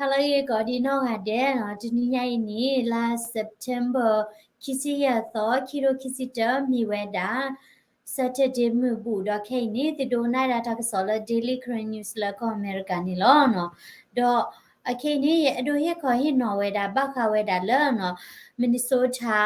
ဟါလၢအဂ့ၤကိးဒံနီၢ်ဂၤဒဲးနီၤ, တနံၤညါအံၤန့ၣ် လါ September ခံဆံယဲၢ်သီ ခံကထိခံဆံတၢ မ့ၢ်ဝဲဒၣ် Saturday မုၢ်ဘူး ဒီးခဲအံၤန့ၣ် သုဒိကနၣ်ဒၣ်တၢ်ကစီၣ်လၢ Daily Karen News လၢကီၢ်အမဲရကၤန့ၣ်လီၤနီၤ. ဒီးအခဲအံၤန့ၣ် ယအဲၣ်ဒိးဟ့ၣ်ခီဟ့ၣ်နီၤဝဲဒၣ် ဘၣ်ဃးဝဲဒၣ်လၢနီၤ Minnesota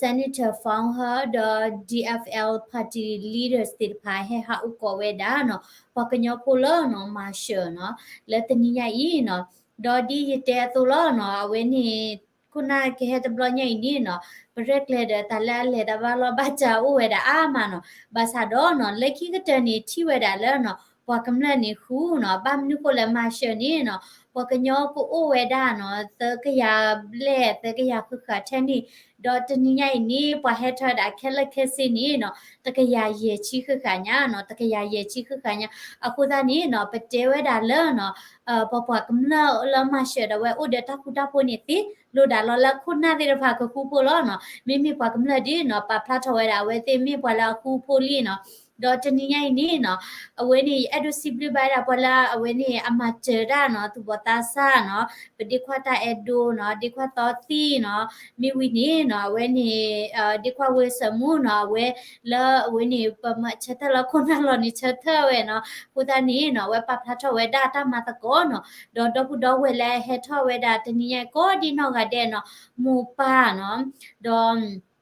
Senator Fawn Hur ဒီး D F L party leaders သ့ၣ်တဖၣ် ဟဲဟးအိၣ်ကိးဝဲဒၣ်နီၤ ပှၤကညီဖိလၢနီၤ march နီၤ လၢတနံၤညါအံၤနီၤ. ဒီးဒ်ယတဲအသိးလီၤနီၤ အဝဲန့ၣ် ခိၣ်နၢ်ကဟဲတဘျီညါအံၤန့ၣ်နီၤ ပရဲၣ်ကျဲၤဒီးတၢ်လၢအလဲၤတၢ်ဘၣ်လီၢ်ဘၣ်စးအိၣ်ဝဲဒၣ်အါမးနီၤ. ဘၣ်ဆၣ်ဒီးနီၤ လၢခံကတၢၢ်န့ၣ် ထံၣ်ဝဲဒၣ်လၢနီၤ ပှၤကမျၢၢ်န့ၣ်ဃူနီၤ, ဘၣ်မနုၤဃိလၢ march န့ၣ်နီၤ ပှၤကညီကအိၣ်ဝဲဒၣ်နီၤ သၢကယၤဘျဲၣ် သၢကယၤဃၣ်ဃၣ်ထဲန့ၣ်, ဒီးတနံၤညါအံၤန့ၣ် ပှၤဟဲထီၣ်ဝဲဒၣ်ခဲလၢာ်ခဲဆ့န့ၣ်နီၤ တကယၤယဲၢ်ဆံဃၣ်ဃၣ်ညါနီၤ, တကယၤယဲၢ်ဆံဃၣ်ဃၣ်ညါ. အဃိသတးန့ၣ်နီၤ ပတဲဝဲဒၣ်လၢနီၤ ပှၤပှၤကမျၢၢ်လၢ march ဒီးဝဲအိၣ်ဒီးတၢ်ဃူတၢ်ဖိးန့ၣ်သ့ လိၣ်ဒၣ်လီၤလၢခိၣ်နၢ်သ့ၣ်တဖၣ်ကဃူဖိးလီၤနီၤ. မ့မ့ၢ်ပှၤကမျၢၢ်ဒ်နီၤ ပာ်ဖျါထီၣ်ဝဲဒၣ် အဝဲသ့ၣ်မ့ၢ်ပှၤလၢအဃူဖိးလံနီၤ. ဒီးတနံၤညါအံၤန့ၣ်နီၤ အဝဲန့ၣ် ယအဲၣ်ဒိးစံးဘျုးဘၣ်ဝဲဒၣ်ပှၤလၢအဝဲန့ၣ် အမၤစၢၤတၢ်နီၤ သူၣ်ဘီၣ်သးစၢ်နီၤ ပဒ့ခွါတၢ်အဲၣ်ဒိးနီၤ ဒ့ခွါသီသံနီၤ မ့ၢ်ဝံၤန့ၣ်နီၤ အဝဲန့ၣ် ဒ့ခွါဝ့စၢၣ်မူနီၤ အဝဲလၢအဝဲန့ၣ် ပမၤဆၢထၢၣ်လၢခိၣ်နၢ်လီၢ်န့ၣ် ဆၢထၢၣ်ဝဲနီၤ. အဃိသတးန့ၣ်နီၤ အဝဲပာ်ဖျါထီၣ်ဝဲဒၣ်တၢ်မၤသကိးနီၤ ဒီးဒီပုၢ်ဒီဝဲၢ်လၢဟဲထီၣ်ဝဲဒၣ်တနံၤညါကိးဒ်နီၢ်ဂၤဒဲးနီၤ မိၢ်ပၢ်နီၤ ဒီး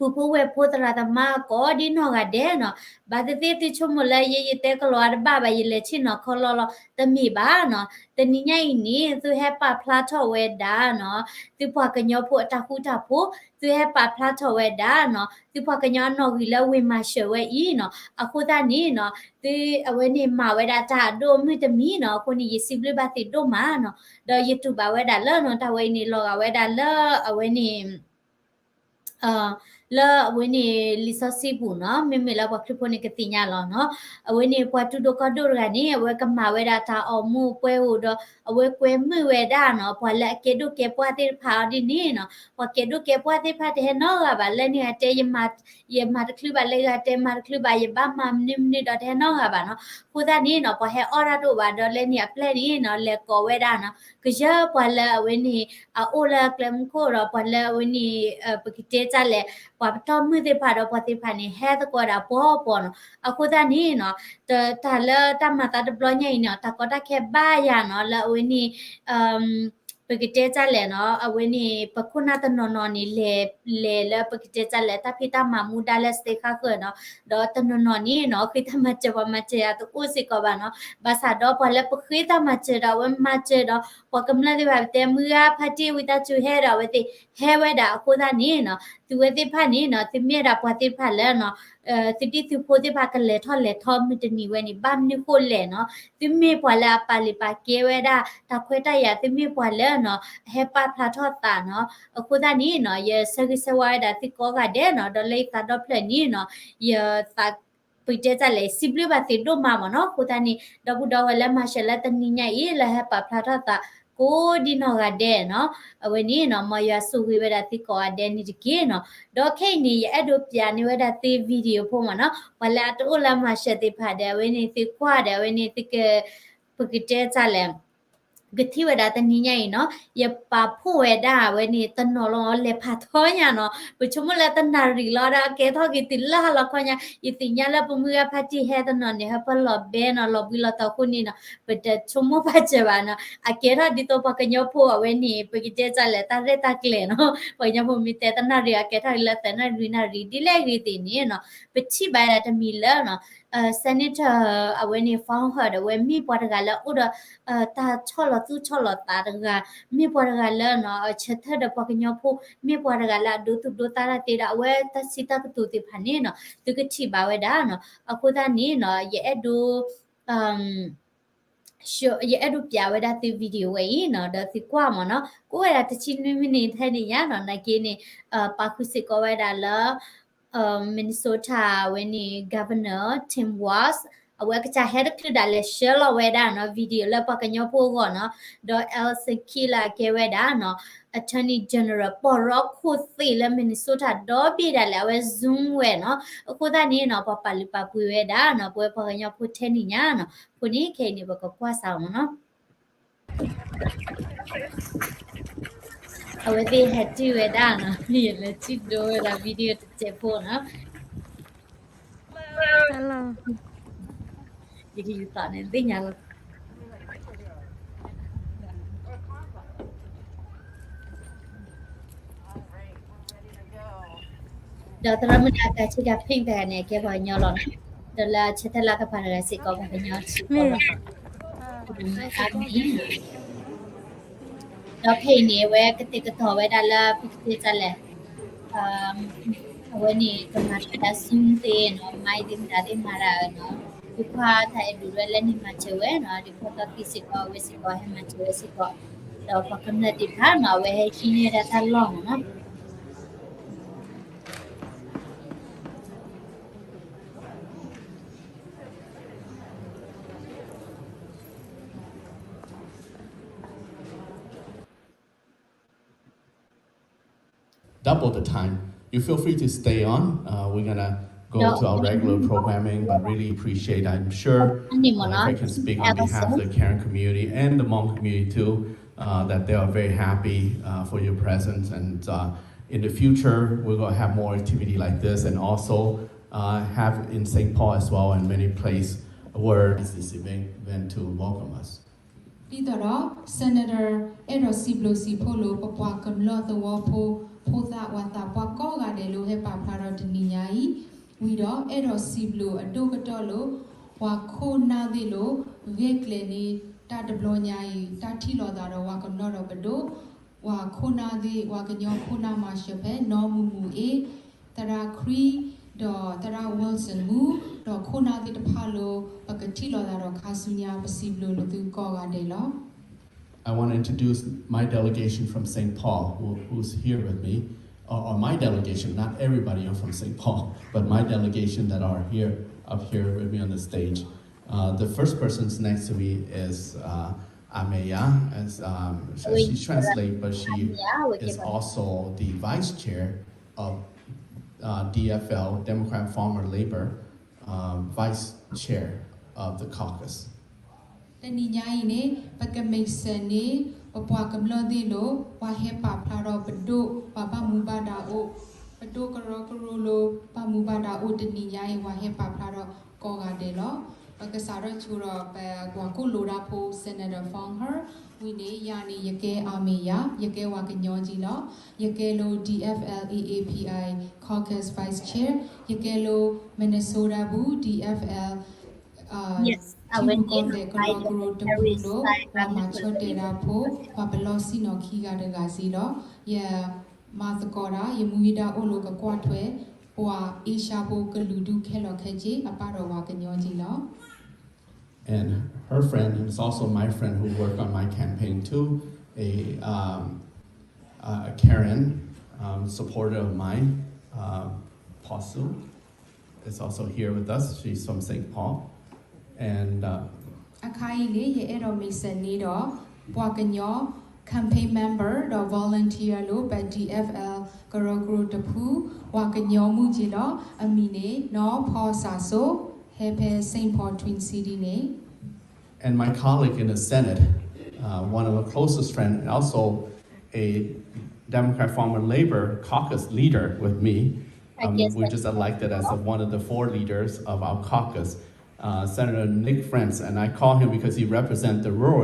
ပုၢ်ဖိဝဲၢ်ဖိသရၣ်သမါကိးဒ်နီၢ်ဂၤဒဲးနီၤ. ဘၣ်သ့ၣ်သ့ၣ်သုဆိကမိၣ်လၢယဲယတဲကလီၤအါတဘၣ်ဘၣ် ယလဲၤဆ့ၣ်နီၤခီလီလီၤ တမ့ၢ်ဘၣ်နီၤ. တနံၤညါအံၤန့ၣ် သုဟဲပာ်ဖျါထီၣ်ဝဲဒၣ်နီၤ သုပှၤကညီဖိအတၢ်ဃူတၢ်ဖိး, သုဟဲပာ်ဖျါထီၣ်ဝဲဒၣ်နီၤ သုပှၤကညီအနီၣ်ဂံၢ်လၢဝ့ၢ်မၤၡၢၣ်ဝဲအံၤနီၤ. အဃိသတးန့ၣ်နီၤ သုအဝဲန့ၣ်မၤဝဲဒၣ်တၢ်အဒိၣ်အမုၢ်တမံၤနီၤ. အဃိန့ၣ် ယစံးဘျုးဘၣ်သုဒိၣ်မးနီၤ. ဒီးယတူၢ်ဘၣ်ဝဲဒၣ်လၢနီၤ တၢ်ဝဲအံၤန့ၣ် လီၤဂာ်ဝဲဒၣ်လၢအဝဲန့ၣ် လၢအဝဲန့ၣ် လံာ်စီဆှံပူၤနီၤ မ့မ့ၢ်လၢပှၤခရံာ်ဖိန့ၣ်ကသ့ၣ်ညါလီၤနီၤ. အဝဲန့ၣ် ပှၤတူၢ်ဒိၣ်ကီၢ်ဒိၣ်တဂၤန့ၣ် အဝဲကမၤဝဲဒၣ်တၢ်အီၣ်မူအပှဲၤဧိၤဒီး အဝဲကွဲမုာ်ဝဲဒၣ်နီၤ ပှၤလၢအကဲဒိၣ်ကဲပှၢ်သ့ၣ်တဖၣ်အီၤဒ်န့ၣ်နီၤ. ပှၤကဲဒိၣ်ကဲပှၢ်သ့ၣ်တဖၣ်တဟဲနီတဂၤဘၣ် လၢန့ၣ်အတဲ ယမၤတချုးဘၣ် လၢဂၤတဲမၤတချုးဘၣ် ယဘၣ်မၤမနုၤမနုၤဒီးတဟဲနီတဂၤဘၣ်နီၤ. အဃိသတးန့ၣ်နီၤ ပှၤဟဲအီၣ်တၢ်ဒိၣ်ဘၣ်ဒီးလၢန့ၣ်အပျဲၢ်န့ၣ်နီၤ လဲၤကိးဝဲဒၣ်နီၤ ကယဲၢ်ပှၤလၢအဝဲန့ၣ် အအိၣ်လၢအကျဲမုၢ်ခိၣ်ဒီး ပှၤလၢအဝဲန့ၣ် ပကတဲတၢ်လဲၣ် ပှၤပတီၢ်မုၢ်သ့ၣ်တဖၣ်ဒီးပှၤသ့ၣ်တဖၣ်န့ၣ် ဟဲသကိးဒၣ်ပှီၢ်ပှီၢ်နီၤ. အဃိသတးန့ၣ်နီၤ တၢ်လၢတၢ်မၤသးတဘျီညါအံၤန့ၣ် တၢ်ကီတၢ်ခဲဘၣ်ယၤနီၤ လၢအဝဲန့ၣ် ပကတဲတၢ်လဲၣ်နီၤ အဝဲန့ၣ် ပခိၣ်နၢ်တနီၤနီၤန့ၣ် လဲၤ လဲၤလၢပကတဲတၢ်လဲၣ် တၢ်ဖံးတၢ်မၤမူဒါလၢ state ဃၣ်ဃၢၤနီၤ ဒီးတနီၤနီၤန့ၣ်နီၤ ဃ့တၢ်မၤစၢၤ ပှၤမၤစၢၤယၤတအိၣ်စ့ၢ်ကီးဘၣ်နီၤ. ဘၣ်ဆၣ်ဒီးပှၤလၢပဃ့တၢ်မၤစၢၤဒီး အဝဲမၤစၢၤဒီး ပှၤကမျၢၢ်သ့ၣ်တဖၣ်တဲ မုၢ်ဂၤဖါတံၢ်ဝံသးစူၤဟဲဒီး အဝဲသ့ၣ်ဟဲဝဲဒၣ်အဃိသတးန့ၣ်နီၤ သုဝဲသ့ၣ်တဖၣ်န့ၣ်နီၤ သုမ့ၢ်ဒၣ်ပှၤသ့ၣ်တဖၣ်လၢနီၤ သုဒံၣ်သုဖိသ့ၣ်တဖၣ်ကလဲၤထီၣ်လဲၤထီမုၢ်တနံၤဝဲန့ၣ် ဘၣ်မနုၤဃိလဲၣ်နီၤ သုမ့ၢ်ပှၤလၢအပာ်လုၢ်ပာ်ကဲဝဲဒၣ် တၢ်ခွဲးတၢ်ယာ် သုမ့ၢ်ပှၤလၢနီၤ ဟဲပာ်ဖျါထီၣ်သးနီၤ. အဃိသတးန့ၣ်နီၤ ယဆၢဂ့ၤဆၢဝါဝဲဒၣ်သုကိးဂၤဒဲးနီၤ ဒီးလၢယသးဒီဖျၢၣ်န့ၣ်နီၤ ယသး ပကတဲတၢ်လဲၣ် စံးဘျုးဘၣ်သုဒိၣ်မးမ့ၢ်နီၤ. အဃိသတးန့ၣ် ဒီပုၢ်ဒီဝဲၢ်လၢမၤစၢၤလၢတနံၤညါအံၤ လၢဟဲပာ်ဖျါထီၣ်သး ကိးဒ်နီၢ်ဂၤဒဲးနီၤ အဝဲန့ၣ်နီၤ မ်ယွၤဆိၣ်ဂ့ၤဝဲဒၣ်သုကိးဂၤဒဲးန့ၣ်တက့ၢ်နီၤ. ဒီးခဲအံၤန့ၣ် ယအဲၣ်ဒိးပျးန့ၢ်ဝဲဒၣ်သု video ဖိမ့ၢ်နီၤ ပှၤလၢအတအိၣ်လၢမၤစၢၤသ့ၣ်တဖၣ်ဒီး အဝဲန့ၣ်သုကွၢ်ဒီး အဝဲန့ၣ်သုက ပကတဲတၢ်လဲၣ် ကထံၣ်ဝဲဒၣ်တနံၤညါအံၤနီၤ ယပာ်ဖှိၣ်ဝဲဒၣ်အဝဲန့ၣ် တနီၤလီၤ လဲၤဖးထီညါနီၤ ပဆိကမိၣ်လၢတနၣ်ရံၣ်လီၤဒီး အကဲထီၣ်က့ၤတုၤလၢဟါလီၤခီညါ ယသ့ၣ်ညါလၢပမုၢ်ဂၤဖါတံၢ်ဟဲတနီၤန့ၣ် ဟဲပလီၢ်ဘဲနီၤ လီၤဘှံးလီၤတီၤအဃိန့ၣ်နီၤ ပတဆိကမိၣ်ဘၣ်စၢၤဘၣ်နီၤ အကဲထီၣ်ဒ်သိးပှၤကညီဖိအဝဲန့ၣ် ပကတဲတၢ်လဲၣ် တၢ်ရဲၣ်တၢ်ကျဲၤနီၤ ပှၤကညီဖိမ့ၢ်တဲတနၣ်ရံၣ် အကဲထီၣ်လၢသၢနၣ်ရံၣ် နၣ်ရံၣ် ဒ်လဲၣ်ဂ့ၤသ့ၣ်န့ၣ်နီၤ ပထံၣ်ဘၣ်ဒၣ်တမံၤလၢနီၤ Senator အဝဲန့ၣ် Fawn Hur ဒီး အဝဲမ့ၢ်ပှၤတဂၤလၢအအိၣ်ဒီး တၢ်ဆီၣ်လီၤသူၣ်ဆီၣ်လီၤသးတဂၤ, မ့ၢ်ပှၤတဂၤလၢနီၤ ဆၢထၢၣ်ဒီးပှၤကညီဖိ, မ့ၢ်ပှၤတဂၤလၢအဒိသူၣ်ဒိသးတၢ်သ့ဒီး အဝဲတၢ်စံးတၢ်ကတိၤသ့ၣ်တဖၣ်န့ၣ်နီၤ သုကထံၣ်ဘၣ်ဝဲဒၣ်နီၤ. အဃိသတးန့ၣ်နီၤ ယအဲၣ်ဒိး ယအဲၣ်ဒိးပျးဝဲဒၣ်သု video ဝဲအံၤနီၤ ဒီးသုကွၢ်မ့ၢ်နီၤ ကအိၣ်ဝဲဒၣ်တဆံနွံ minute ထဲန့ၣ်ညါနီၤ နာ်က့န့ၣ် ပာ်ဃုာ်စ့ၢ်ကီးဝဲဒၣ်လၢ Minnesota အဝဲန့ၣ် Governor Tim Walz အဝဲကစၢ်ဟဲတချုးဒၣ်လဲာ်ဆှၢလီၤဝဲဒၣ်နီၤ video လၢပှၤကညီဖိအဂီၢ်နီၤ, ဒီး Al Sanke လၢအကဲဝဲဒၣ်နီၤ Attorney General ပီၢ်ရီခိၣ်သ့ၣ်လၢ Minnesota ဒီဘ့ၣ်ဒၣ်လဲာ် အဝဲ Zoom ဝဲနီၤ. အဃိသတးန့ၣ်နီၤ ပှၤပာ်လုၢ်ပာ်ပှ့ၤဝဲဒၣ်နီၤ ပဝဲပှၤကညီဖိထဲန့ၣ်ညါနီၤ. အဃိန့ၣ် ခဲအံၤန့ၣ် ပကကွၢ်စးအီၤမ့ၢ်နီၤ. အဝဲသ့ၣ်ဟဲတုၤဝဲဒၣ်နီၤ, ယလဲၤထံၣ်ဒိဝဲဒၣ် video တစဲးဖိနီၤ. ယကယူၤသးန့ၣ်သ့ၣ်ညါလီၤ. ဒီးသရၣ်မုၣ်လၢအကဆ့ကၤ pink တဂၤန့ၣ် ကဲပှၤကညီလီၤနီၤ, ဒီးလၢအဆၢထၢၣ်လၢကပၤတဂၤစ့ၢ်ကီး ပှၤကညီထံကီၢ်လီၤ. ဒီးဖဲအံၤန့ၣ် အဝဲကတဲာ်ကတီၤဝဲဒၣ်လၢ ပကတဲဒ်လဲၣ်, အဝဲန့ၣ် ကမၤတၢ် Zoom သ့ၣ်နီၤ, မၤအံၤသ့ၣ် မတၤသ့ၣ်မၤတၢ်နီၤ, ဒုးကွၢ်တၢ်အဲၣ်ဒိးဝဲလၢန့ၣ်မၤစၢၤဝဲနီၤ, ဒုးဖီၣ်သီသံစ့ၢ်ကီး အဝဲစ့ၢ်ကီးဟဲမၤစၢၤဝဲစ့ၢ်ကီး, ဒီးပှၤကမျၢၢ်သ့ၣ်တဖၣ်နီၤ အဝဲဟဲဟံးန့ၢ်ဝဲဒၣ်တၢ်လီၢ်မးနီၤ. Double the time. You feel free to stay on. Uh, we're gonna go to our regular programming, but really appreciate, I'm sure, uh, if I can speak on behalf of the Karen community and the Hmong community too, uh, that they are very happy, uh, for your presence. And, uh, in the future, we're gonna have more activity like this and also, uh, have in Saint Paul as well and many places where this event, event to welcome us. ဒ်သိးဒီး Senator အဲၣ်ဒိးစံးဘျုးစံးဖှိၣ်လိာ် ပပှၤကမျၢၢ်သဝီဖိ ဖိသၣ်ဝၤသးပှၢ်ကိးဂၤဒဲးလၢဟဲပာ်ဖျါထီၣ်တနံၤညါအံၤ, ဝံၤဒီးအဲၣ်ဒိးစံးဘျုးအဒိၣ်ကတၢၢ်လိာ် ပှၤခိၣ်နၢ်သ့ၣ်လိာ် ဂဲၤကျဲၤန့ၢ်တၢ်တဘျီညါအံၤ တၢ်ထံၣ်လိာ်သးဒီးပှၤကမျၢၢ်ဒီးပဒိၣ်, ပှၤခိၣ်နၢ်သ့ၣ် ပှၤကညီခိၣ်နၢ်မၤစၢၤဖဲ နီၢ်မူမူအ့ သရၣ်ခရံာ် ဒီးသရၣ် Wilson မူ ဒီးခိၣ်နၢ်သ့ၣ်တဖၣ်လၢ ပကထံၣ်လိာ်သးဒီးခါဆူညါ ပစံးဘျုးလိာ်သုကိးဂၤဒဲးလီၤ. I want to introduce my delegation from Saint Paul, who, who's here with me, or, or my delegation, not everybody are from Saint Paul, but my delegation that are here, up here with me on the stage. Uh, the first person's next to me is, uh, Ameya, as, um, she, she translates, but she is also the vice chair of, uh, D F L, Democrat Farmer Labor, uh, vice chair of the caucus. တနံၤညါအံၤန့ၣ် ပကမ့ၢ်စၢၤန့ၢ် ပပှၤကမျၢၢ်သ့ၣ်လိာ် ပှၤဟဲပာ်ဖျါထီၣ်ပဒိၣ် ပှၤဘၣ်မူဘၣ်ဒါအိၣ်, ပဒိၣ်ကရၢကရိလိာ် ဘၣ်မူဘၣ်ဒါအိၣ်တနံၤညါအံၤ ပှၤဟဲပာ်ဖျါထီၣ်ကိးဂၤဒဲးလီၤ. ပကစးထီၣ်ဆိဒီး ပပှၤကိၣ်လိာ်တၢ်ဖိ Senator Fong Her ဝံၤန့ၣ် ယၤန့ၣ် ယကဲ Ameya, ယကဲပှၤကညီက့လီၤ. ယကဲလၢ D F L A A P I Caucus Vice Chair, ယကဲလၢ Minnesota ပူၤ D F L ထံရူၢ်ကီၢ်သဲးကရၢကရိတဖုလၢ ပှၤမၤဆၢတဲာ်တၢ်ဖိ ပှၤပလီၢ်ဆ့ၣ်နီၤခံဂၤတဂၤက့လီၤ. ယမၤသကိးတၢ် ယမူယဒါအိၣ်လၢကကွၢ်ထွဲ ပှၤအ့ရှါဖိကလုာ်ဒူၣ်ခဲလၢာ်ခဲဆ့ အပၢ်ဒီးပှၤကညီက့လီၤ. And her friend, and it's also my friend who worked on my campaign too, a, um, a Karen, um, supporter of mine, um, Paul Su, is also here with us. She's from Saint Paul. And, uh, အခါအံၤန့ၣ် ယအဲၣ်ဒိးမ့ၢ်စၢၤန့ၢ်ဒီး ပှၤကညီ campaign member ဒီး volunteer လၢပ D F L ကရၢကရိတဖု ပှၤကညီမုၣ်က့လီၤ. အမံၤန့ၣ် နီၢ်ဖီစးစိ ဟဲဖဲ Saint Paul Twin City န့ၣ် And my colleague in the Senate, uh, one of the closest friends, and also a Democrat Farmer Labor Caucus leader with me. Um, we just elected as a, one of the four leaders of our caucus, uh, Senator Nick Frentz, and I call him because he represents the rural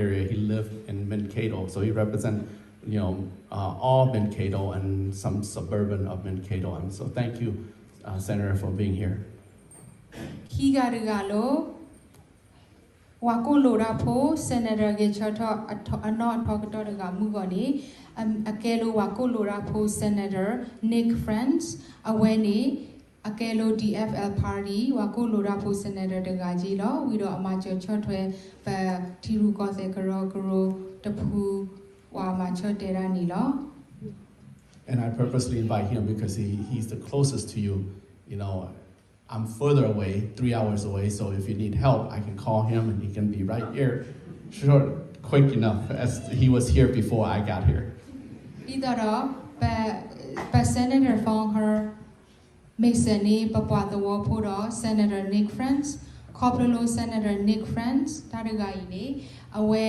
area. He lives in Mankato, so he represents, you know, uh, all Mankato and some suburban of Mankato. And so thank you, uh, Senator, for being here. ခံဂၤတဂၤလၢ ပှၤကိၣ်လိာ်တၢ်ဖိ Senator ဂဲၤဆၢထၢၣ်အနီၢ်အထီကတၢၢ်တဂၤမုၢ်ဂီၤန့ၣ် အကဲလၢပှၤကိၣ်လိာ်တၢ်ဖိ Senator Nick Frentz အဝဲန့ၣ် အကဲလၢ D F L Party ပှၤကိၣ်လိာ်တၢ်ဖိ Senator တဂၤက့လီၤ. ဝံၤဒီးအမၤစၢၤဆီၣ်ထွဲ ပထံရူၢ်ကီၢ်သဲးကရၢကရိတဖု ပှၤမၤဆၢတဲာ်တၢ်န့ၣ်လီၤ. And I purposely invite him because he, he's the closest to you. You know, I'm further away, three hours away, so if you need help, I can call him and he can be right here. Short, quick enough as he was here before I got here. ဒ်သိးဒီး ပ Senator Fong Her မ့ၢ်စၢၤန့ၢ်ပပှၤသဝီဖိဒီး Senator Nick Frentz, ခီဖျိလၢ Senator Nick Frentz တၢ်တဂၤအံၤန့ၣ် အဝဲ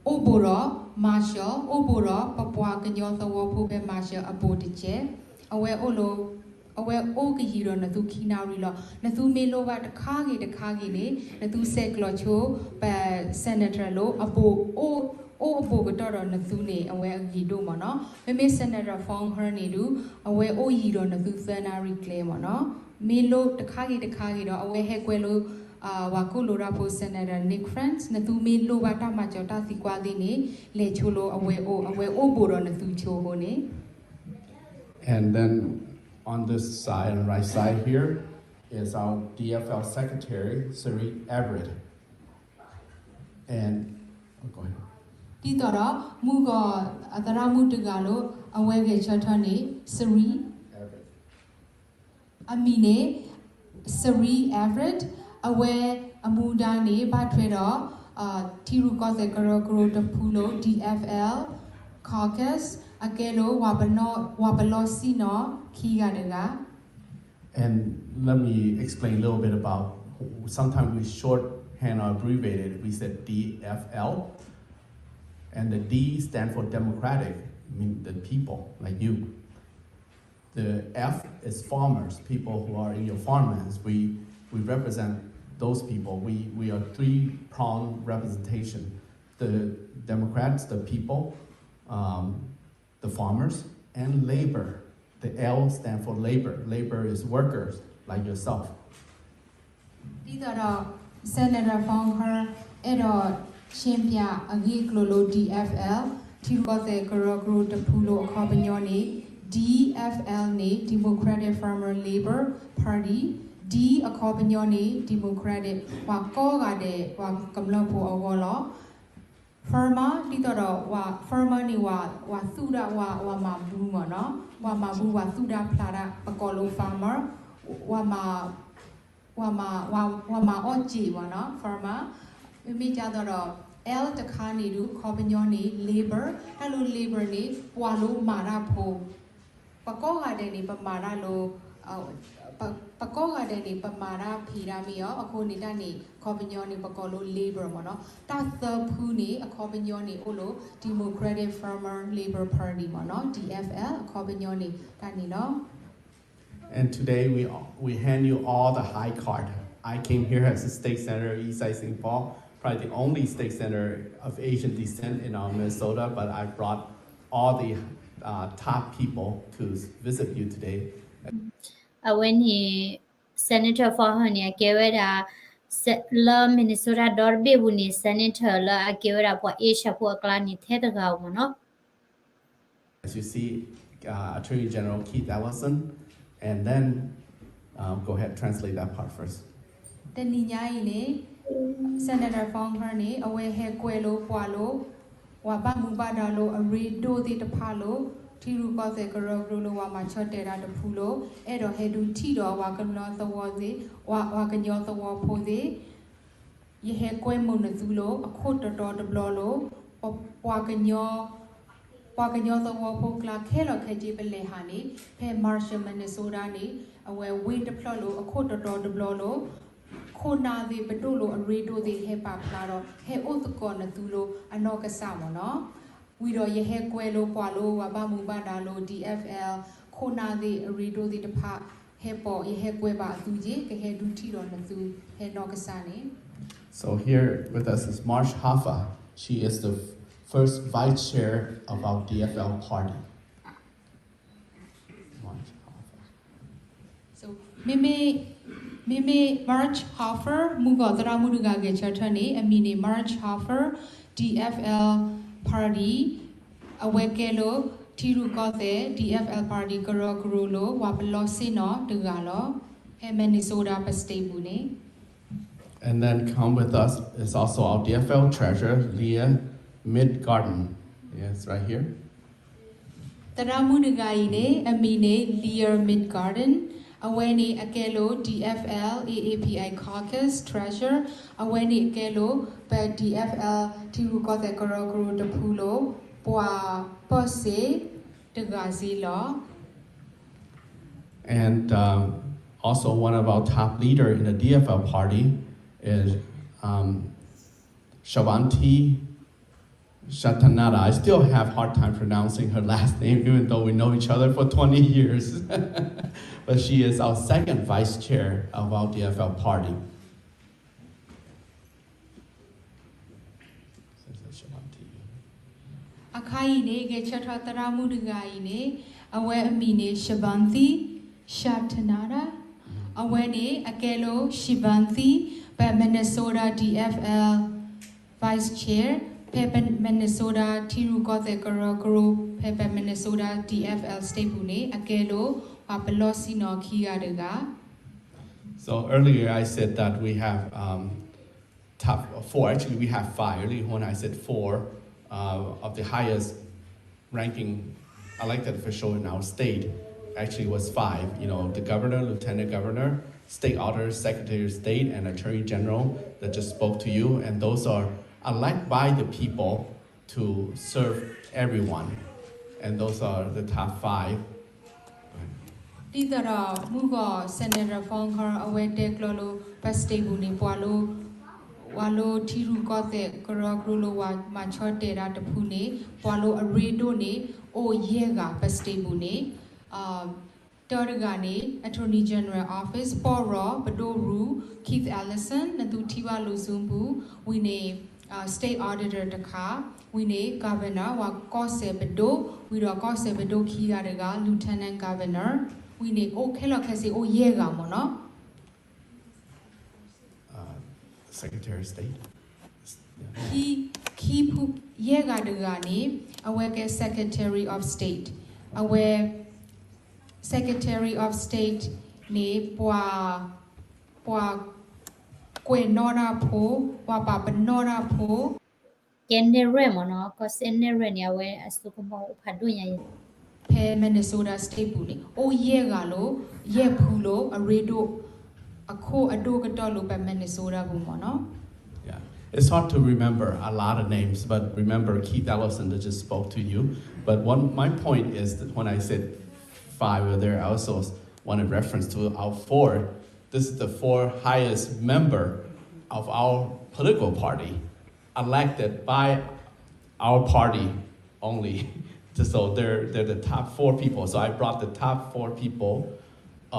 အိၣ်ဘူးဒီး Marshall, အိၣ်ဘူးဒီးပပှၤကညီသဝီဖိဖဲ Marshall အဘူးတကဲ, အဝဲအိၣ်လၢ အဝဲအိၣ်ကယံၤဒီးနသုခံနၣ်ရံၣ်လီၤ. နသုမ့ၢ်လိၣ်ဘၣ်တခါဂ့ၤတခါဂ့ၤန့ၣ် နသုဆဲးကျိးဆိ ပ senator လၢအဘူး အိၣ် အိၣ်အဘူးကတီၢ်ဒီးနသုန့ၣ် အဝဲအဂ့ၤဒိၣ်မ့ၢ်နီၤ. မ့မ့ၢ် Senator Foung Hur န့ၣ်ဒုး အဝဲအိၣ်ယံၤဒီးနသုသၢနၣ်ရံၣ်ကျဲမ့ၢ်နီၤ. မ့ၢ်လိၣ်တခါဂ့ၤတခါဂ့ၤဒီး အဝဲဟဲကွဲလၢ ပှၤကိၣ်လိၤတၢ်ဖိ Senator Nick France, နသုမ့ၢ်လိၣ်ဘၣ်တၢ်မၤစၢၤတၢ်သံကွၢ်သ့ၣ်န့ၣ် လဲၤဆိလၢအဝဲအိၣ်, အဝဲအိၣ်ဘူးဒီးနသုဆိအဃိန့ၣ် And then on this side, on the right side here, is our D F L secretary, Sarit Everett. And, oh, go ahead. ဒ်သိးဒီး မုၢ်ဂီၤအသရၣ်မုၣ်တဂၤလၢ အဝဲဂဲၤဆၢထၢၣ်န့ၣ် Sarit Everett. အမံၤန့ၣ် Sarit Everett, အဝဲအမူဒါန့ၣ် ဘၣ်ထွဲဒီး ထံရူၢ်ကီၢ်သဲးကရၢကရိတဖုလၢ D F L caucus, အကဲလၢ ဝၤပလီၢ်စံၣ်နီၤခံဂၤတဂၤ And let me explain a little bit about, sometimes we shorthand or abbreviate it, we said D F L. And the D stand for democratic, mean the people, like you. The F is farmers, people who are in your farmlands. We, we represent those people. We, we are three-pronged representation. The Democrats, the people, um, the farmers, and labor. The L stand for labor. Labor is workers like yourself. ဒ်သိးဒီး Senator Foung Hur အဲၣ်ဒိးရှင်းပြအဂ့ၢ်အကျိၤလၢ D F L ထံရူၢ်ကီၢ်သဲးကရၢကရိတဖုလၢအခီပညီန့ၣ် D F L န့ၣ် Democratic Farmer Labor Party, D အခီပညီန့ၣ် Democratic ပှၤကိးဂၤဒဲး ပှၤကမျၢၢ်ဖိအဂီၢ်လီၤ. Farmer ဒ်သိးဒီး farmer န့ၣ် ပှၤသူၣ်တၢ် ပှၤမၤဘူမ့ၢ်နီၤ, ပှၤမၤဘူ ပှၤသူၣ်တၢ်ဖျးတၢ် ပကိးလၢ farmer, ပှၤ ပှၤမၤအီၣ်စ့မ့ၢ်နီၤ farmer, မ့မ့ၢ်ဒ်သိးဒီး L တခါန့ၣ်ဒုး အခီပညီန့ၣ် labor, တၢ်လၢ labor န့ၣ် ပှၤလၢမၤတၢ်ဖိ ပကိးဂၤဒဲးန့ၣ် ပမၤတၢ်လၢ ပကိးဂၤဒဲးန့ၣ် ပမၤတၢ်ဖံးတၢ်မ့ၢ်အီၤ အဃိန့ၣ်တၢ်န့ၣ် အခီပညီန့ၣ် ပကိးလၢ labor မ့ၢ်နီၤ. တၢ်သၢဖုန့ၣ် အခီပညီန့ၣ် အိၣ်လၢ Democratic Farmer Labor Party မ့ၢ်နီၤ D F L အခီပညီန့ၣ် တၢ်န့ၣ်လီၤ. And today we, we hand you all the high card. I came here as a state senator, Isai Saint Paul, probably the only state senator of Asian descent in our Minnesota, but I brought all the uh, top people to visit you today. အဝဲန့ၣ် Senator Foung Hur န့ၣ် အကဲဝဲဒၣ် လၢ Minnesota ဒီတဘ့ၣ်ပူၤန့ၣ် Senator လၢအကဲဝဲဒၣ်ပှၤအ့ၡၢၣ်ဖိအကျါန့ၣ် ထဲတဂၤဧိၤမ့ၢ်နီၤ. As you see, uh, Attorney General Keith Ellison, and then, um, go ahead, translate that part first. တနံၤညါအံၤန့ၣ် Senator Foung Hur န့ၣ် အဝဲဟဲကွဲလၢပှၤလၢ ပှၤဘၣ်မူဘၣ်ဒါလၢအရ့ဒိၣ်သ့ၣ်တဖၣ်လၢ ထံရူၢ်ကီၢ်သဲးကရၢကရိလၢပှၤမၤဆၢတဲာ်တၢ်တဖုလၢ အဲၣ်ဒိးဟဲဒုးထံၣ်ဒီးပှၤကညီသဝီသ့ၣ်, ပှၤကညီသဝီဖိသ့ၣ် ယဟဲကွဲမုာ်နသုလၢ အခိၣ်တီတီတဘျီလၢ ပှၤကညီ ပှၤကညီသဝီဖိကျါခဲလၢာ်ခဲဆ့ပလဲၤဟးန့ၣ် ဖဲ Marshall Minnesota န့ၣ် အဝဲဝ့ၢ်တဖျၢၣ်လၢအခိၣ်တီတီတဘျီလၢ ခိၣ်နၢ်သ့ၣ်ပဒိၣ်လၢအရ့ဒိၣ်သ့ၣ်ဟဲပာ်ဖျါဒီး ဟဲအိၣ်သကိးနသုလၢအနီၢ်ကစၢ်မ့ၢ်နီၤ. ဝံၤဒီးယဟဲကွဲလၢပှၤလၢပှၤဘၣ်မူဘၣ်ဒါလၢ D F L ခိၣ်နၢ်သ့ၣ်အရ့ဒိၣ်သ့ၣ်တဖၣ် ဟဲပိာ် ယဟဲကွဲဘၣ်အသုက့ၤ ကဟဲဒုးထံၣ်ဒီးနသု ဟဲနီၢ်ကစၢ်န့ၣ် So here with us is Marge Hoffa. She is the f- first vice chair of our D F L party. Marge Hoffa. So မ့မ့ၢ် မ့မ့ၢ် Marge Hoffa မုၢ်ဂီၤသရၣ်မုၣ်တဂၤဂဲၤဆၢထၢၣ်န့ၣ် အမံၤန့ၣ် Marge Hoffa, D F L party အဝဲကဲလၢ ထံရူၢ်ကီၢ်သဲး D F L party ကရၢကရိလၢ ပှၤပလီၢ်ဆ့ၣ်နီၤတဂၤလီၤ. ဖဲ Minnesota ပ state ပူၤန့ၣ် And then come with us is also our D F L treasurer, Leah Midgarden. Yes, right here. သရၣ်မုၣ်တဂၤအံၤန့ၣ် အမံၤန့ၣ် Leah Midgarden, အဝဲန့ၣ်အကဲလၢ D F L A A P I caucus treasurer, အဝဲန့ၣ်အကဲလၢ ပ D F L ထံရူၢ်ကီၢ်သဲးကရၢကရိတဖုလၢ ပှၤပၢၢ်စ့တဂၤစ့လီၤ. And um, also one of our top leader in the D F L party is um, Shavanti Shatanada. I still have hard time pronouncing her last name, even though we know each other for twenty years. But she is our second vice chair of our D F L party. အခါအံၤန့ၣ် ဂဲၤဆၢထၢၣ်သရၣ်မုၣ်တဂၤအံၤန့ၣ် အဝဲအမံၤန့ၣ် Shivanthi Shatanada. အဝဲန့ၣ် အကဲလီၤ Shivanthi ပ Minnesota D F L Vice Chair ဖဲ Minnesota ထံရူၢ်ကီၢ်သဲးကရၢကရိ ဖဲပ Minnesota D F L state ပူၤန့ၣ် အကဲလီၤ ပှၤပလီၢ်ဆ့ၣ်နီၤခံဂၤတဂၤ So earlier I said that we have um, top four. Actually, we have five. Earlier when I said four, uh, of the highest ranking elected official in our state actually was five. You know, the governor, lieutenant governor, state auditor, secretary of state, and attorney general that just spoke to you. And those are elected by the people to serve everyone. And those are the top five. ဒ်သိးဒီးမုၢ်ဂီၤ Senator Fonkhor အဝဲတဲကျိၤလၢ ပ state ပူၤန့ၣ် ပှၤလၢ ပှၤလၢထံရူၢ်ကီၢ်သဲးကရၢကရိလၢပှၤမၤဆီၣ်တဲာ်တၢ်တဖုန့ၣ် ပှၤလၢအရ့ဒိၣ်န့ၣ် အိၣ်ယဲၢ်ဂၤ ပ state ပူၤန့ၣ် တၢတဂၤန့ၣ် Attorney General Office ပီၢ်ရီ ပဒိၣ်ရူ Keith Ellison နသုထံၣ်ဘၣ်လၢ Zoom ပူၤ ဝံၤန့ၣ် State Auditor တခါ ဝံၤန့ၣ် Governor ပှၤကီၢ်စဲၣ်ပဒိၣ် ဝံၤဒီးကီၢ်စဲၣ်ပဒိၣ်ခံဂၤတဂၤ Lieutenant Governor ဝံၤန့ၣ် အိၣ်ခဲလၢာ်ခဲဆ့အိၣ်ယဲၢ်ဂၤမ့ၢ်နီၤ Secretary of State. ခံဖုယဲၢ်ဂၤတဂၤန့ၣ် အဝဲကဲ Secretary of State အဝဲ Secretary of State န့ၣ် ပှၤ ပှၤကွဲးနီၣ်တၢ်ဖိ ပှၤပာ်ပနီၣ်တၢ်ဖိ ကဲနဲၣ်ရွဲၣ်မ့ၢ်နီၤ ကီၢ်စဲၣ်နဲၣ်ရွဲၣ်န့ၣ် အဝဲအစိကမီၤအိၣ်ဖးဒိၣ်ညါအံၤ ဖဲ Minnesota State ပူၤန့ၣ် အိၣ်ယဲၢ်ဂၤလၢ ယဲၢ်ဖုလၢအရ့ဒိၣ် အခိၣ်အဒိၣ်ကတၢၢ်လၢပ Minnesota ပူၤမ့ၢ်နီၤ Yeah, it's hard to remember a lot of names, but remember Keith Ellison that just spoke to you. But one, my point is that when I said five over there, I also want to reference to our four. This is the four highest member of our political party, elected by our party only. So they're, they're the top four people. So I brought the top four people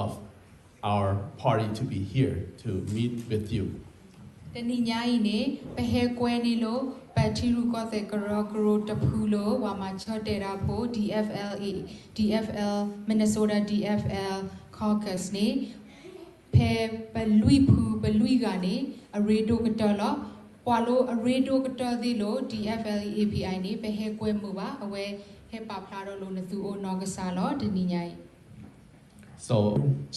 of our party to be here to meet with you. တနံၤညါအံၤန့ၣ် ပဟဲကွဲန့ၢ်လၢ ပထံရူၢ်ကီၢ်သဲးကရၢကရိတဖုလၢ ပှၤမၤဆီၣ်တဲာ်တၢ်ဖိ D F L A, D F L Minnesota D F L Caucus န့ၣ် ဖဲပလွံၢ်ဖုပလွံၢ်ဂၤန့ၣ် အရ့ဒိၣ်ကတၢၢ်လီၤ. ပှၤလၢအရ့ဒိၣ်ကတၢၢ်သ့ၣ်လၢ D F L A P I န့ၣ် ပဟဲကွဲမုာ်ဘၣ် အဝဲဟဲပာ်ဖျါထီၣ်လၢနသုအိၣ်နီၢ်ကစၢ်လီၤ တနံၤညါအံၤ So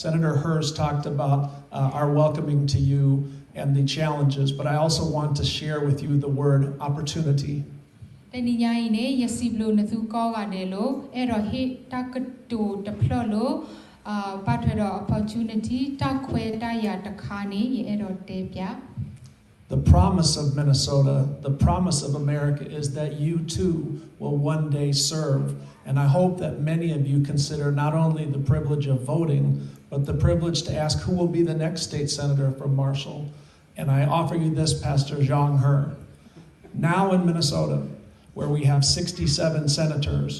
Senator Hurst talked about uh, our welcoming to you and the challenges, but I also want to share with you the word opportunity. တနံၤညါအံၤန့ၣ် ယစံးဘျုးနသုကိးဂၤဒဲးလၢ အဲၣ်ဒိးဟ့ၣ်တၢ်ကတိၤတဖျၢၣ်လၢ ဘၣ်ထွဲဒီး opportunity တၢ်ခွဲးတၢ်ယာ်တခါန့ၣ် ယအဲၣ်ဒိးတဲပျး The promise of Minnesota, the promise of America is that you too will one day serve. And I hope that many of you consider not only the privilege of voting, but the privilege to ask who will be the next state senator from Marshall. And I offer you this, Pastor Zhang He. Now in Minnesota, where we have sixty-seven senators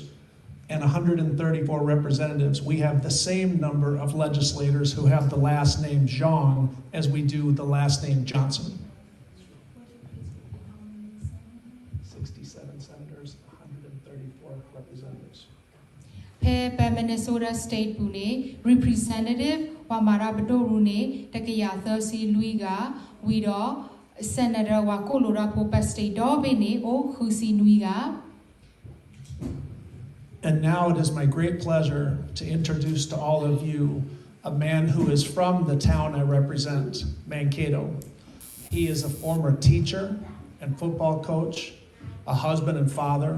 and one hundred thirty-four representatives, we have the same number of legislators who have the last name Zhang as we do the last name Johnson. Sixty-seven senators, one hundred thirty-four representatives. ဖဲပ Minnesota State ပူၤန့ၣ် representative ပှၤမၤတၢ်ပဒိၣ်ရူန့ၣ် တကယၤသၢဆံလွံၢ်ဂၤ ဝံၤဒီး senator ပှၤကိးလိာ်တၢ်ဖိ ပ state ဒီဘ့ၣ်န့ၣ် အိၣ်ဃုဆံနွံဂၤ And now it is my great pleasure to introduce to all of you a man who is from the town I represent, Mankato. He is a former teacher and football coach, a husband and father,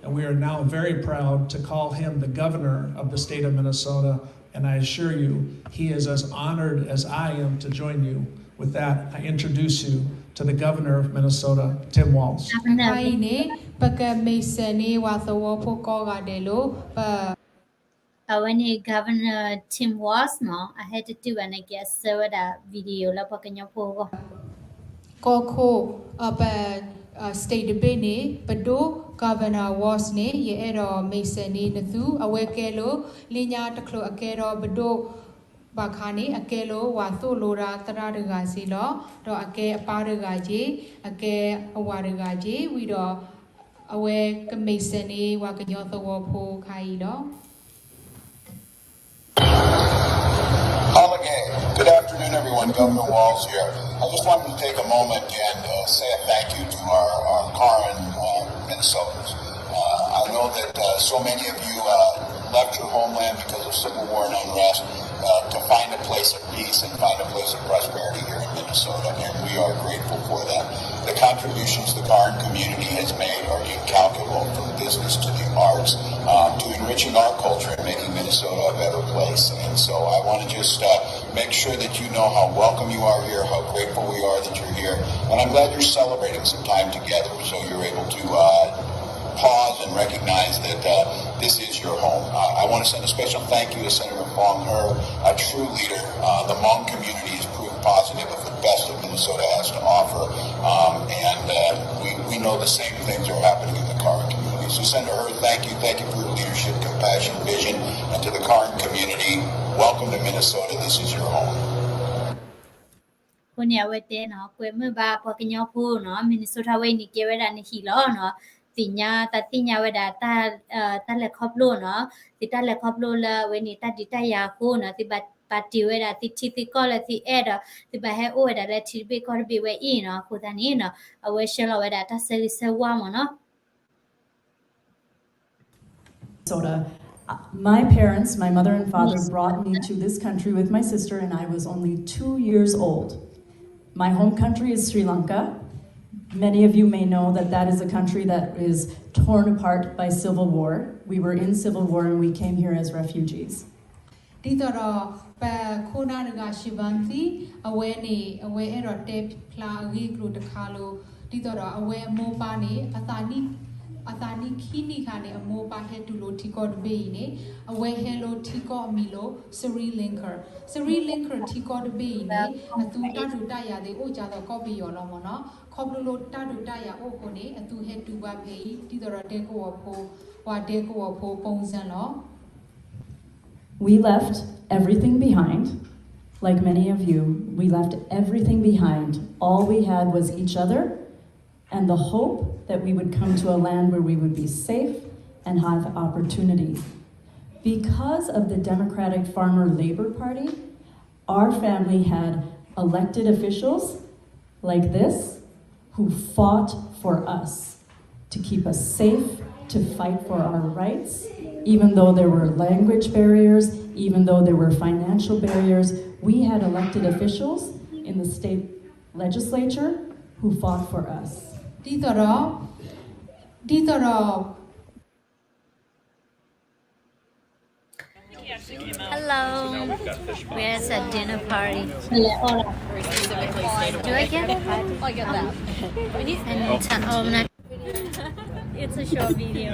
and we are now very proud to call him the governor of the state of Minnesota. And I assure you, he is as honored as I am to join you. With that, I introduce you to the governor of Minnesota, Tim Walz. အခါအံၤန့ၣ် ပကမ့ၢ်စဲးန့ၢ်ပှၤသဝီဖိကိးဂၤဒဲးလၢ ပ အဝဲန့ၣ် Governor Tim Walz မ့ၢ် အဟဲတတုၤဘၣ်န့ၣ်က့ၤ အဆှၢဝဲဒၣ် video လၢပှၤကညီဖိအဂီၢ် ကီၢ်ခိၣ် ပ state တဘ့ၣ်န့ၣ် ပဒိၣ် Governor Walz န့ၣ် ယအဲၣ်ဒိးမ့ၢ်စဲးန့ၢ်နသူ အဝဲကဲလီၤ လၢညါတချုးအကဲထီၣ်ပဒိၣ်ဘၣ်ခါန့ၣ် အကဲလီၤဝၤသိၣ်လိတၢ်သရၣ်တဂၤစ့ၢ်လီၤ. ဒီးအကဲအပၢ်တဂၤက့ၢ်, အကဲအဝၤတဂၤက့ၢ်, ဝံၤဒီး အဝဲကမ့ၢ်စဲးန့ၢ်ဝၤကညီသဝီဖိခါအံၤလီၤ. Good afternoon, everyone. Governor Walz here. I just wanted to take a moment and uh, say a thank you to our, our Karen uh, Minnesotans. Uh, I know that uh, so many of you uh, left your homeland because of civil war and unrest uh, to find a place of peace and find a place of prosperity here in Minnesota, and we are grateful for that. The contributions the Karen community has made are incalculable, from business to the arts, uh, to enriching our culture and making Minnesota a better place. And so I want to just uh, make sure that you know how welcome you are here, how grateful we are that you're here. And I'm glad you're celebrating some time together so you're able to uh, pause and recognize that uh, this is your home. Uh, I want to send a special thank you to Senator Fong Her, a true leader. Uh, the Hmong community is proof positive of the best that Minnesota has to offer. Um, and uh, we, we know the same things are happening in the Karen community. So, Senator Her, thank you. Thank you for your leadership, compassion, vision. And to the Karen community, welcome to Minnesota. This is your home. အဃိန့ၣ် အဝဲတဲနီၤ ကွဲမုာ်ဘၣ်ပှၤကညီဖိနီၤ Minnesota ဝဲအံၤန့ၣ် ကဲဝဲဒၣ်နဟံၣ်လီၤနီၤ. သ့ၣ်ညါ သးသ့ၣ်ညါဝဲဒၣ် တၢ်လဲၤခီဖျိနီၤ, သုတၢ်လဲၤခီဖျိလၢအဝဲန့ၣ် တၢ်ဒုးတၢ်ယၤအဃိနီၤ သုဘၣ်ပာ်တ့ၢ်ဝဲဒၣ်သုထံသုကီၢ်လၢသုအဲၣ်ဒီး သုဘၣ်ဟဲအိၣ်ဝဲဒၣ်လၢထံတဘ့ၣ်ကီၢ်တဘ့ၣ်ဝဲအံၤနီၤ. အဃိသတးန့ၣ်နီၤ အဝဲဆှၢလီၤဝဲဒၣ်တၢ်ဆၢဂ့ၤဆၢဝါမ့ၢ်နီၤ. Minnesota. Uh, My parents, my mother and father, brought me to this country with my sister, and I was only two years old. My home country is Sri Lanka. Many of you may know that that is a country that is torn apart by civil war. We were in civil war and we came here as refugees. ဒ်သိးဒီး ပခိၣ်နၢ်တဂၤ Shivanthi အဝဲန့ၣ် အဝဲအဲၣ်ဒိးတဲဖျါအဂ့ၢ်အကျိၤတခါလီၤ. ဒ်သိးဒီးအဝဲအမိၢ်ပၢ်န့ၣ် အသးနံၣ်ခံနံၣ်အခါန့ၣ် အမိၢ်ပၢ်ဟဲတုၤလီၤထံကီၢ်တဘ့ၣ်အံၤန့ၣ် အဝဲဟဲလီၤထံကီၢ်အမံၤလီၤ Sri Lanka. Sri Lanka ထံကီၢ်တဘ့ၣ်အံၤန့ၣ် အသူတၢ်ဒုးတၢ်ယၤသ့ၣ်အိၣ်ကသိးကီၢ်ပယီၤလီၤမ့ၢ်နီၤ. ခီဖျိလၢတၢ်ဒုးတၢ်ယၤအိၣ်အဃိန့ၣ် အသူဟဲတုၤဘၣ်ဖဲအံၤ ဒ်သိးဒီးဒဲကဝီၤဖိ ပှၤဒဲကဝီၤဖိ ပုံစံ လီၤ. We left everything behind. Like many of you, we left everything behind. All we had was each other and the hope that we would come to a land where we would be safe and have opportunity. Because of the Democratic Farmer Labor Party, our family had elected officials like this who fought for us to keep us safe, to fight for our rights, even though there were language barriers, even though there were financial barriers, we had elected officials in the state legislature who fought for us. ဒ်သိးဒီး ဒ်သိးဒီး Hello. We're at a dinner party. Do I get it? And it's, oh, not, it's a short video.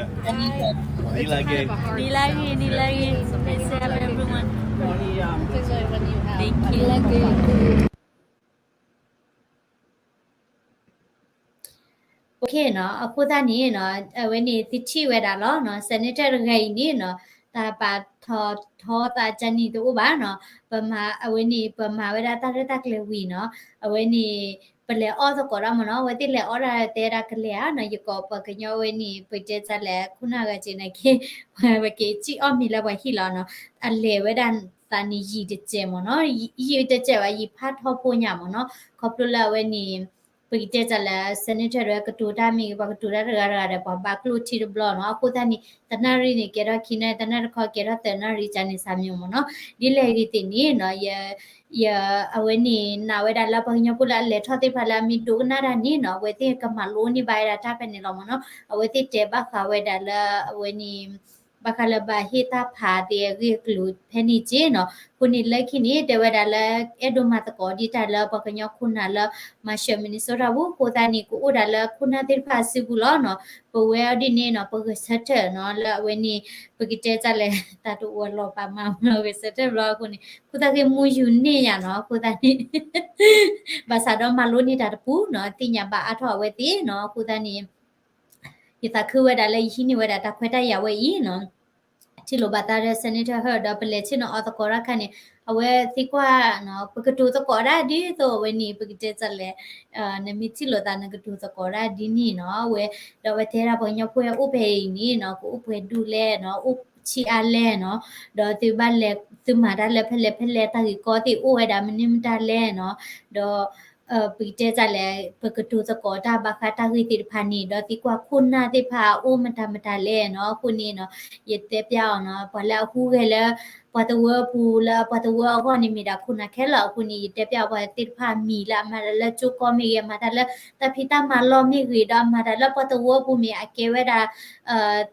Nilagi, nilagi. Let's have everyone. Thank you. Okay နီၤ, အဃိသတးန့ၣ်နီၤ, အဝဲန့ၣ်သုထံၣ်ဝဲဒၣ်လီၤနီၤ, Senator တဂၤအံၤန့ၣ်နီၤ, တၢ်ပာ်ထီၣ်ထီသးကန့ၣ်တအိၣ်ဘၣ်နီၤ, ပမၤ အဝဲန့ၣ် ပမၤဝဲဒၣ်တၢ်ရဲၣ်တၢ်ကျဲၤဝံၤနီၤ, အဝဲန့ၣ် ပလဲၤအီၣ်သကိးတၢ်မ့ၢ်နီၤ, အဝဲသ့ၣ်လဲၤအီၣ်ဒၣ်တဲဒၣ်ကလဲၤဧါနီၤ, ယကိးပှၤကညီဝဲန့ၣ် ပတဲတၢ်လဲၣ် ခိၣ်နၢ်ဂၤက့ၤန့ၣ်က့ၤ, ပက့ၤစံၣ်အီၣ်မ့ၤလၢပှၤဟံၣ်လီၤနီၤ, အလဲၤဝဲဒၣ်သးန့ၣ်ယံာ်တစဲးမ့ၢ်နီၤ, ယံာ်တစဲးဘၣ် ယံာ်ဖးထီဖိညါမ့ၢ်နီၤ, ခီဖျိလၢအဝဲန့ၣ် ပကတဲတၢ်လၢ Senator ဒီးကတိၤတၢ်မ့ၢ်ဂ့ၤ ပှၤကတိၤတၢ်တဂၤတဂၤဒီး ပှၤဘၣ်ကျိၣ်ထံတဘျီနီၤ, အဃိသတးန့ၣ် တနၣ်ရံၣ်န့ၣ် ကဲထီၣ်ခံနၣ်ရံၣ်, တနၣ်ရံၣ်တခီကဲထီၣ်သၢနၣ်ရံၣ် ကန့ၣ်စၢ်မံၤမ့ၢ်နီၤ, ဒ်လဲၣ်ဂ့ၤသ့ၣ်န့ၣ်နီၤ, ယ ယ အဝဲန့ၣ် နာ်ဝဲဒၣ်လၢပှၤကညီဖိလၢအလဲၤထီၣ်သ့ၣ်တဖၣ်လၢအမ့ၢ်ဒိကနၣ်တၢ်န့ၣ်နီၤ, အဝဲသ့ၣ်ကမၤလိန့ၢ်ဘၣ်ဝဲဒၣ်တၢ်ဖဲန့ၣ်လီၤမ့ၢ်နီၤ, အဝဲသ့ၣ်တဲဘၣ်ဃးဝဲဒၣ်လၢအဝဲန့ၣ် ဘၣ်ဃးလၢဘၣ်ဟ့ၣ်တၢ်ဖးသ့ၣ်အဂ့ၢ်အကျိၤဖဲန့ၣ်က့နီၤ. အဃိန့ၣ်လၢခံန့ၣ် တဲဝဲဒၣ်လၢ အဲၣ်ဒိးမၤသကိးဒံးတၢ်လၢပှၤကညီခိၣ်နၢ်လၢ Marshall Minnesota ပူၤ အဃိသတးန့ၣ် ကအိၣ်ဒၣ်လၢခိၣ်နၢ်သ့ၣ်တဖၣ်အစုပူၤလီၤနီၤ. ပဝဲအီၤဒ်န့ၣ်နီၤ ပဂဲၤဆၢထၢၣ်နီၤ လၢအဝဲန့ၣ် ပကတဲတၢ်လဲၣ် တၢ်တအိၣ်လီၤပာ်မၤမၤဂဲၤဆၢထၢၣ်ဘျီအဃိန့ၣ် ခိၣ်သၣ်ဃ့မူယူၤန့ၢ်ယၤနီၤ အဃိသတးန့ၣ် ဘၣ်ဆၣ်ဒီးမၤလိန့ၢ်တၢ်တပူၤနီၤ သ့ၣ်ညါဘၣ်အါထီၣ်အဝဲသ့ၣ်နီၤ အဃိသတးန့ၣ် ယသးခုဝဲဒၣ်လၢယဟံးန့ၢ်ဝဲဒၣ်တၢ်ခွဲးတၢ်ယာ်ဝဲအံၤနီၤ ထံၣ်လိာ်ဘၣ်သးဒီး Senator Hurd ဒီးပလဲၤဆ့ၣ်နီၤအီသကိးတၢ်ခါန့ၣ် အဝဲသံကွၢ်နီၤ ပကတိၤသကိးဒၣ်ဒ်သိးအဝဲန့ၣ် ပကတဲတၢ်လဲၣ် နမ့ၢ်ထံၣ်လိာ်သးနကတိၤသကိးဒၣ်ဒ်န့ၣ်နီၤ အဝဲ ဒီးအဝဲတဲဒၣ်ပှၤကညီဖိအိၣ်ဖဲအံၤန့ၣ်နီၤ ကအိၣ်ပှဲၤဒူၣ်လဲၣ်နီၤ အိၣ်ဆံးအါလဲၣ်နီၤ ဒီးသုဘၣ်လဲၤ သုမၤတၢ်လၢဖဲလဲၣ်ဖဲလဲၣ် တၢ်ဂ့ၢ်ကီသ့ၣ်အိၣ်ဝဲဒၣ်မနုၤမတၤလဲၣ်နီၤ ဒီး ပကတဲတၢ်လဲၣ် ပကတိၤသကိးတၢ်ဘၣ်ဃးတၢ်ဂ့ၢ်သ့ၣ်တဖၣ်န့ၣ် ဒီးသံကွၢ်ခိၣ်နၢ်သ့ၣ်တဖၣ်အိၣ်မတၤမတၤလဲၣ်နီၤ အဃိန့ၣ်နီၤ ယတဲပျၢ်အီၤနီၤ ပှၤလၢအဟူးဂဲၤလၢ ပှၤတဝၢအပူၤလၢပှၤတဝၢအဂီၢ်န့ၣ်မ့ၢ်ဒၣ်ခိၣ်နၢ်ခဲလၢာ် အဃိန့ၣ် ယတဲပျၢ်ပှၤသ့ၣ်တဖၣ်အမံၤလၢအမၤတၢ်လၢကၠိကီမ့ၢ်ဂ့ၤ အမၤတၢ်လၢတၢ်ဖံးတၢ်မၤလီၢ်မ့ၢ်ဂ့ၤ ဒီးအမၤတၢ်လၢပှၤတဝၢအပူၤမ့ၢ်အကဲဝဲဒၣ်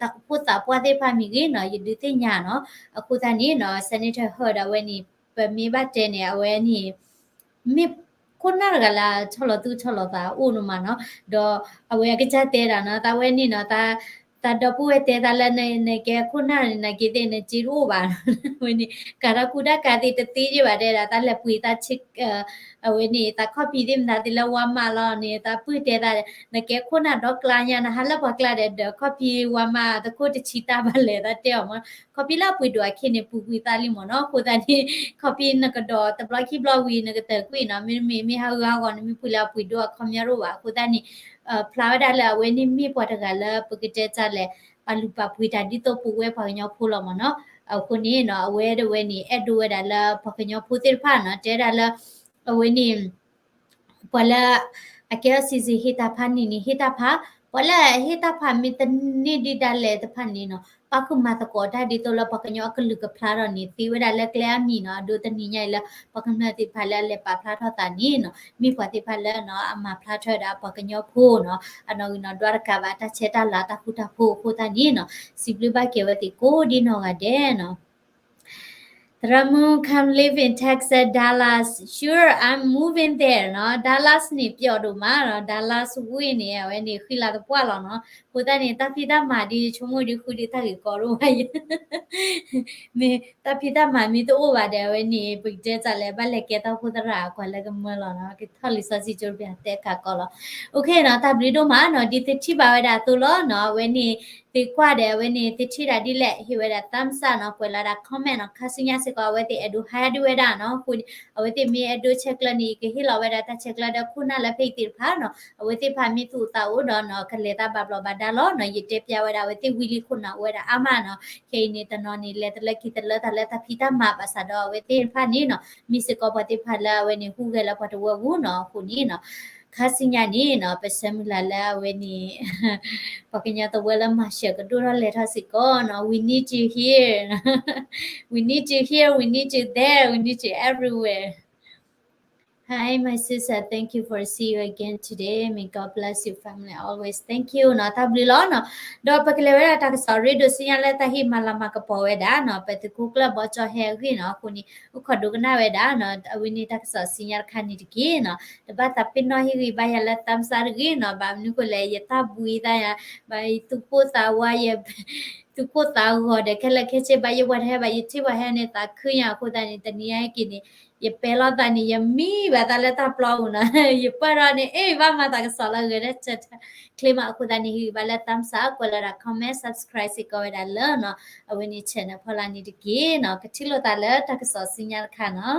တၢ်အိၣ်ဖှိၣ်သးပှၢ်သ့ၣ်တဖၣ်မ့ၢ်ဂ့ၤနီၤ ယဒုးသ့ၣ်ညါနီၤ အဃိသတးန့ၣ်နီၤ Senator Hurd အဝဲန့ၣ် ပမ့ၢ်ဘၣ်တဲန့ၣ် အဝဲန့ၣ် မ့ၢ်ခိၣ်နၢ်တဂၤလၢအဆီၣ်လီၤသူၣ်ဆီၣ်လီၤသးအိၣ်နီၤမးနီၤ ဒီးအဝဲအကစၢ်တဲဒၣ်နီၤ သးဝဲန့ၣ်နီၤ သးဒီပုၢ်ဝဲၢ်တဲသးလၢ နကဲခိၣ်နၢ်န့ၣ် နက့ၤသ့ၣ်နစ့တအိၣ်ဘၣ် ဝဲန့ၣ် ကၤထီၣ်ကူတၢ်ကၤသ့ၣ်တသ့ယ့ၢ်ဘၣ်တဲဒၣ် သးလဲၤပှ့ၤသးဆ့ အဝဲန့ၣ် သးခီၣ်ဖံးသ့ၣ်မတၤသ့ၣ်လၢ Walmart လီၤန့ၣ် သးပုၢ်တဲသး နကဲခိၣ်နၢ်ဒီကျါညါ နဟးလၢပှၤကျါဒီး ဒီးခီၣ်ဖံး Walmart သကိးတဆံတၢ်ဘၣ်လဲၣ် သးတဲအီၤမး ခီၣ်ဖံးလၢအပှ့ၤဒိၣ်အခံန့ၣ် ပူၤကွံာ်သးလံမးနီၤ အဃိသတးန့ၣ် ခီၣ်ဖံးနကဒီးတဘျီခံဘျီဝံၤ နကတၢၢ်ကွံာ်နီၤ မ့တမ့ၢ်မ့ၢ်ဟးဂၤဂီၤန့ၣ် မ့ၢ်ပှ့ၤလၢအပှ့ၤဒိၣ်အခီပညီတအိၣ်ဘၣ် အဃိသတးန့ၣ် ဖျါဝဲဒၣ်လၢအဝဲန့ၣ်မ့ၢ်ပှၤတဂၤလၢပကတဲတၢ်လဲၣ် ပာ်လုၢ်ပာ်ပှ့ၤတၢ်ဒ်သိးပဝဲပှၤကညီဖိလီၤမးနီၤ အဃိန့ၣ်နီၤ အဝဲဒၣ်ဝဲန့ၣ် အဲၣ်ဒိးဝဲဒၣ်လၢပှၤကညီဖိသ့ၣ်တဖၣ်နီၤ တဲဒၣ်လၢ အဝဲန့ၣ် ပှၤလၢ အကဲအီၤ citizen ဟ့ၣ်တၢ်ဖးန့ၣ်န့ၣ် ဟ့ၣ်တၢ်ဖး ပှၤလၢအဟ့ၣ်တၢ်ဖးမ့ၢ်တန့ၢ်ဒံးဒၣ်လဲာ်တဖၣ်န့ၣ်နီၤ ပာ်ဃုာ်မၤသကိးတၢ်ဒ်သိးလၢပှၤကညီအကလုာ်ကဖျါထီၣ်န့ၣ် သ့ဝဲဒၣ်လၢကျဲအါမံၤနီၤ အဒိတနံၤညါအံၤလၢ ပှၤကမျၢၢ်သ့ၣ်တဖၣ်လၢအလဲၤပာ်ဖျါထီၣ်သးန့ၣ်နီၤ မ့ၢ်ပှၤသ့ၣ်တဖၣ်လၢနီၤ အမၤဖျါထီၣ်ဝဲဒၣ်ပှၤကညီဖိနီၤ အနီၣ်ဂံၢ်နီၣ်ဒွးတကးဘၣ် တၢ်ဆဲးတၢ်လၤတၢ်ဃူတၢ်ဖိးအဃိသတးန့ၣ်နီၤ စံးဘျုးဘၣ်က့ၤဝဲသ့ၣ်ကိးဒ်နီၢ်ဂၤဒဲးနီၤ သရၣ်မုၣ် come live in Texas, Dallas. Sure, I'm moving there နီၤ Dallas န့ၣ် ပျီဒိၣ်မးနီၤ Dallas ဝ့ၢ်န့ၣ် အဝဲန့ၣ် ဃံလၤသပှၢ်လီၤနီၤ အဃိသတးန့ၣ် တၢ်ဖံးတၢ်မၤဒ်ဆိကမိၣ်ဒ်ဃုဒ်တၢ်ဂ့ၢ်ကီဒိၣ်ဘၣ်ယဲ မ့ၢ်တၢ်ဖံးတၢ်မၤမ့ၢ်တအိၣ်ဘၣ်ဒီး အဝဲန့ၣ် ပကတဲတၢ်လဲၣ် ဘၣ်လဲၤကဲတၢ်အိၣ်ဖှိၣ်သရၣ်ကွၢ်လၢကမၢလီၤနီၤ ကထီၣ်လံာ်စီဆှံကၠိတပျၢ်တဲခးကီးလီၤ OK နီၤ တၢ်ဘျုးဒိၣ်မးနီၤ ဒ်သုထံၣ်ဘၣ်ဝဲဒၣ်အသိးလီၤနီၤ အဝဲန့ၣ် သုကွၢ်ဒီး အဝဲန့ၣ် သုထံၣ်ဒၣ်ဒ်လဲၣ် ဟ့ၣ်ဝဲဒၣ် thumbs up နီၤ ကွဲးလီၤဒၣ် comment နီၤ ခါဆူညါစ့ၢ်ကီး အဝဲသ့ၣ်အဲၣ်ဒိးဟါဒုးဝဲဒၣ်နီၤ အဃိန့ၣ် အဝဲသ့ၣ်မ့ၢ်အဲၣ်ဒိးဆဲးကျၢန့ၣ် ယကဟ့ၣ်လီၤဝဲဒၣ်တၢ်ဆဲးကျၢဒီးခိၣ်နၢ်လၢဖဲအံၤသ့ၣ်တဖၣ်နီၤ အဝဲသ့ၣ်တဖၣ်မ့ၢ်သူၣ်အိၣ်သးအိၣ်ဒီးနီၤ ကလဲၤတၢ်ဘၣ်ဘျီးဘၣ်ဒါလီၤနီၤ ယတဲပျၢ်ဝဲဒၣ် အဝဲသ့ၣ်ဝံလံခိၣ်နၢ်အိၣ်ဝဲဒၣ်အါမးနီၤ ခဲအံၤန့ၣ် တနီၤန့ၣ် လဲၤတလၢခံတလၢတၢ်လၢတၢ်ဖံးတၢ်မၤဘၣ်ဆၣ်ဒီး အဝဲသ့ၣ်တဖၣ်န့ၣ်နီၤ မ့ၢ်စ့ၢ်ကီးပှၤသ့ၣ်တဖၣ်လၢအဝဲန့ၣ် ဟူးဂဲၤလၢပှၤတဝၢပူၤနီၤ အဃိန့ၣ်နီၤ ခါဆူညါန့ၣ်နီၤ ပဆၢမုၢ်လၢ်လၢအဝဲန့ၣ် ပှၤကညီတဝၢလၢ Marshall ကဒိၣ်ထီၣ်လဲၤထီၣ်စ့ၢ်ကီးနီၤ we need you here we need you here, we need you there, we need you everywhere. Hi, my sister. Thank you for see you again today. May God bless your family always. Thank you နီၤ တၢ်ဘျုးလီၤနီၤ ဒီးပကလဲၤဝဲဒၣ်တၢ်ကစီၣ်ရ့ဒိၣ်ဆူညါလၢတၢ်ဟ့ၣ်မၤလၤမၤကပီၤဝဲဒၣ်နီၤ ပသုးခိၣ်ကျၢၢ်ဘီကၠီဟဲအဂ့ၢ်နီၤ အဃိန့ၣ် အိၣ်ခိးဒိကနၣ်ဝဲဒၣ်နီၤ အဝဲန့ၣ်တၢ်ကစီၣ်ဆူညါတခါန့ၣ်တက့ၢ်နီၤ တဘၣ်သးပ့ၤနီၣ်ဟ့ၣ်ဂံၢ်ဘါယၤလၢ thumbs up တဂ့ၤနီၤ ဘၣ်မနုၤဃိလဲၣ် ယတၢ်ဘှံးသးယၤ ဘၣ်ယသူၣ်ကိၢ်သးဝါ ယ သူၣ်ကိၢ်သးဂီၤဒီး ခဲလၢာ်ခဲဆ့ဘၣ်ယဝဲတဟဲဘၣ် ယထံၣ်ပှၤဟဲန့ၣ် သးခုညါအဃိသတးန့ၣ် တနံၤညါဟဲက့ၤန့ၣ် ယပဲလီၤသးန့ၣ် ယမံဘၣ်သးလၢတၢ်ပျီပူၤနီၤ ယပှၢ်ထီၣ်န့ၣ် အ့ၣ် ဘၣ်မၤသးကစီၣ်လၢအဂဲၤတၢ်ဆၢချ့မးအဃိသတးန့ၣ် ဟ့ၣ်ဂံၢ်ဘါလၢ thumbs up ကွဲးလီၤဒၣ် comment subscribe စ့ၢ်ကီးဝဲဒၣ်လၢနီၤ အဝဲန့ၣ် channel ဖီလာ်န့ၣ်တက့ၢ်နီၤ ကထံၣ်လိာ်သးလၢတၢ်ကစီၣ်ဆူညါတခါနီၤ